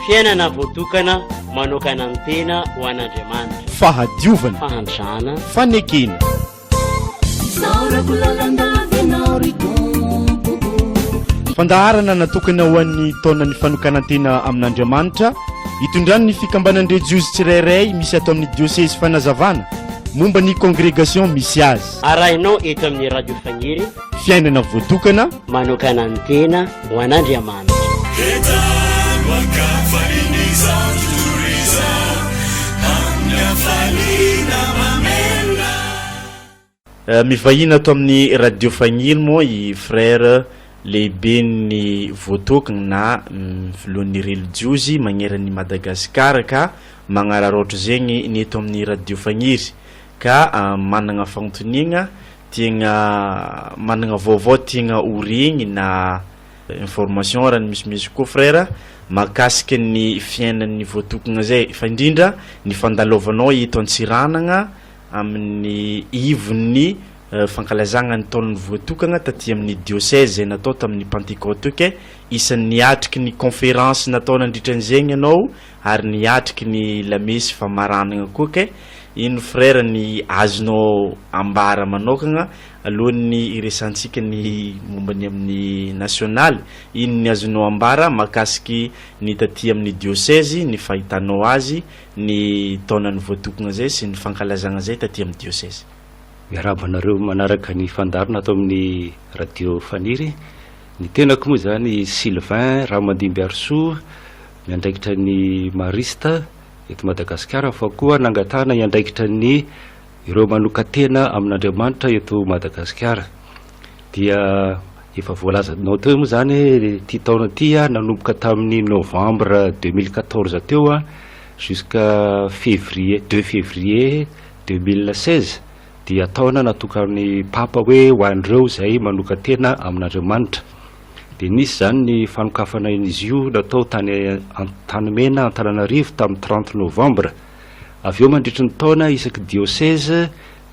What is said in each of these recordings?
Fiainana voatokana manokana ny tena ho an'Andriamanitra. Fahadiovana. Fahantrana. Fanekena. Isaorako lalandava ianao ry Tompo o. Fandaharana natokana ho an'ny taonan'ny fanokanan-tena amin'Andriamanitra, itondran'ny fikambanan-drejiozy tsirairay misy ato amin'ny diosezy fanazavana momba ny kongregation misy azy. Arahinao eto amin'ny Radio Fagniry. Fiainana voatokana. Manokana ny tena ho an'Andriamanitra. Entano an-kafalian'izao tontolo izao, amin'ny hafaliana mamelona. Mivahiny ato amin'ny Radio Fagniry moa i Frère lehiben'ny voatokana na filohan'ny relijiozy magneran'i Madagasikara ka magnararaotra zegny ny eto amin'ny Radio Fagniry ka managna fagnontoniagna Tiagna managna vaovao tiagna ho regny na information raha ny misimisy koa frère mahakasika ny fiainan'ny voatokogna zay fa indrindra ny fandalovanao eto Antsiranagna amin'ny ivon'ny fankalazagna ny taon'ny voatokagna taty amin'ny diocèse zay natao tamin'ny Pentecote teo ke isan'ny niatriky ny conférence natao nandritran'izegny ianao ary niatriky ny lamesy famaranagna koa ke Ino frère ny azonao ambara manokagna alohan'ny hiresantsika ny momba ny amin'ny nasionaly, ino ny azonao ambara mahakasiky ny taty amin'ny diocèse, ny fahitanao azy, ny taonan'ny voatokogna zay sy ny fankalazagna zay taty amin'ny diocèse. Miarahaba anareo manaraka ny fandaharana ato amin'ny radio Faniry. Ny tenako moa izany Sylvain Ramandimbiarisoa, miandraikitra ny Marista. eto Madagasikara fa koa nangatahana hiandraikitra ny ireo manokan-tena amin'Andriamanitra eto Madagasikara. Dia efa voalazanao teo moa izany hoe ity taona ity nanomboka tamin'ny novembre 2014 teo jusqu'à février, deux février 2016 dia taona natokan'ny Papa hoe ho an'ireo izay manokan-tena amin'Andriamanitra. Dia nisy izany ny fanokafana an'izy io natao tany Antanimena, Antananarivo tamin'ny trente novembre. Avy eo mandritry ny taona isaky diocèse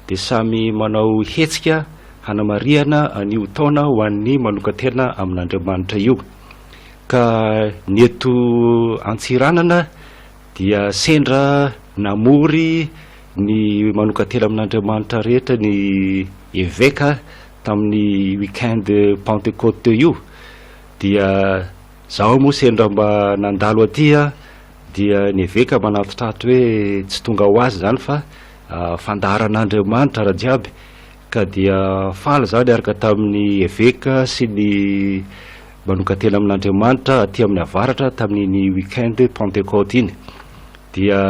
dia samy manao hetsika hanamarihana an'io taona ho an'ny manokan-tena amin'Andriamanitra io. Ka ny eto Antsiranana dia sendra namory ny manokan-tena amin'Andriamanitra rehetra ny eveka Tamin'ny week-end Pentecote teo io dia zaho moa sendra mba nandalo aty aho dia ny eveka manatitraty hoe tsy tonga ho azy izany fa fandaharan'Andriamanitra raha jiaby ka dia faly zaho niaraka tamin'ny eveka sy ny manokan-tena amin'Andriamanitra aty amin'ny avaratra tamin'iny week-end Pentecote iny dia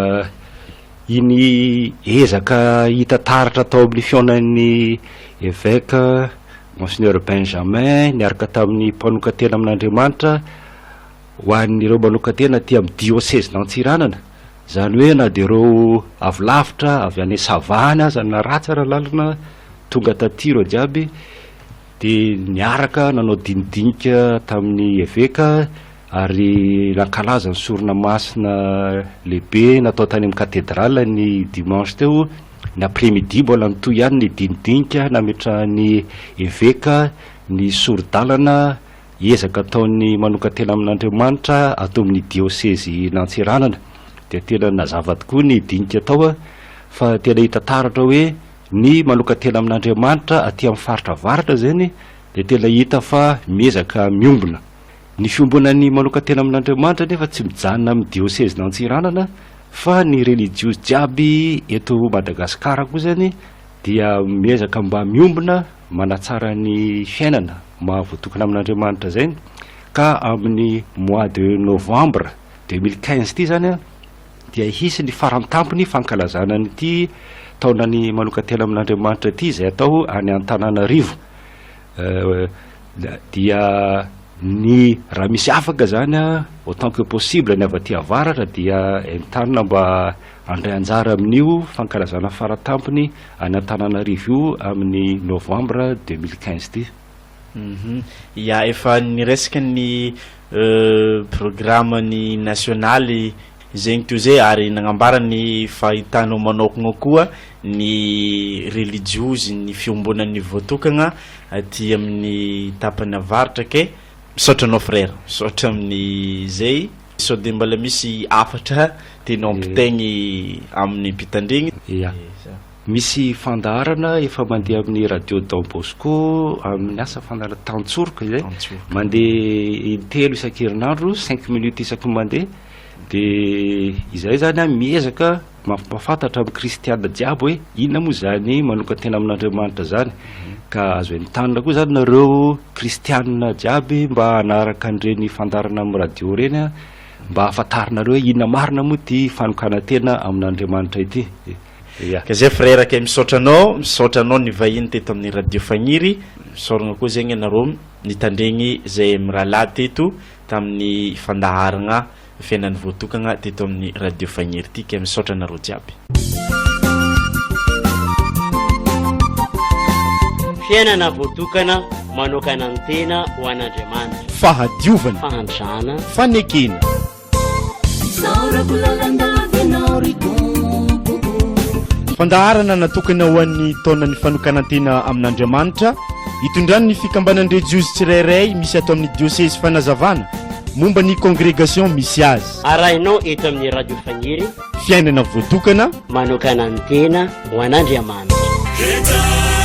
Iny ezaka hita taratra tao amin'ny fihaonan'ny Eveka Monseigneur Benjamin niaraka tamin'ny mpanokan-tena amin'Andriamanitra ho an'ireo manokan-tena aty amin'ny diosezin'Antsiranana, izany hoe na dia ireo avy lavitra avy any Sava any aza na ratsy ara lalana tonga taty ireo jiaby dia niaraka nanao dinidinika tamin'ny Eveka. Ary nankalaza ny sorona masina lehibe natao tany amin'ny katedrala ny dimanche teo, ny après midi mbola nitohy ihany ny dinidinika nametrahan'ny eveka ny sori-dalana ezaka ataon'ny manokan-tena amin'Andriamanitra ato amin'ny diosezin'Antsiranana. Dia tena nazava tokoa ny dinika tao fa tena hita taratra hoe ny manokan-tena amin'Andriamanitra aty amin'ny faritra avaratra izany dia tena hita fa miezaka miombona. Ny fiombonan'ny manokan-tena amin'Andriamanitra anefa tsy mijanona amin'ny diosezin'Antsiranana fa ny relijiozy jiaby eto Madagasikara koa zany dia miezaka mba miombona manatsara ny fiainana maha voatokana amin'Andriamanitra zay ka amin'ny mois de novembre 2015 ity zany dia hisy ny farantampony fankalazana an'ity taonan'ny manokan-tena amin'Andriamanitra ity izay atao any Antananarivo. Dia ny raha misy afaka zany a, autant que possible ny avy aty avaratra dia entanina mba handray anjara amin'io fankalazana faratampony any Antananarivo io amin'ny novembre 2015 ity. Ya, efa niresaka ny programme-n'ny nasionaly zegny teo zay ary nagnambara ny fahitanao manokagna koa ny relijiozy ny fiombonan'ny voatokagna aty amin'ny tapany avaratra ke misaotra anao frère misaotra amin'ny zay. Sao dia mbola misy hafatra tianao ampitaigny amin'ny mpitandregny? Ya. Misy fandaharana efa mandeha amin'ny radio Don Bosco amin'ny asa fandaharana tantsoroka izay. Mandeha intelo isan-kerinandro, cinq minutes isaky ny mandeha. Dia izay zany an miezaka mampahafantatra amin'ny kristiana jiaby hoe inona moa izany manokan-tena amin'Andriamanitra izany. Ka azo entanina koa zany nareo kristiana jiaby mba hanaraka an'ireny fandaharana amin'ny radio ireny an, mba hahafantarinareo hoe inona marina moa ity fanokanan-tena amin'Andriamanitra ity. Ya. Ka zay frère kay misaotra anao, misaotra anao nivahiny teto amin'ny radio Fagniry, misaoragna koa zegny anareo nitandregny zay mirahalahy teto tamin'ny fandaharagna fiainan'ny voatokagna teto amin'ny radio Fagniry ty kay misaotra anareo jiaby. Fiainana voatokana manokana ny tena ho an'Andriamanitra. Fahadiovana. Fahantrana. Fanekena. Isaorako lalandava ianao ry Tompo o. Fandaharana natokana ho an'ny taonan'ny fanokanan-tena amin'Andriamanitra, itondran'ny fikambanan-drejiozy tsirairay misy ato amin'ny diosezy fanazavana momba ny kongregasiona misy azy. Arahinao eto amin'ny Radio Faniry. Fiainana voatokana. Manokana ny tena ho an'Andriamanitra.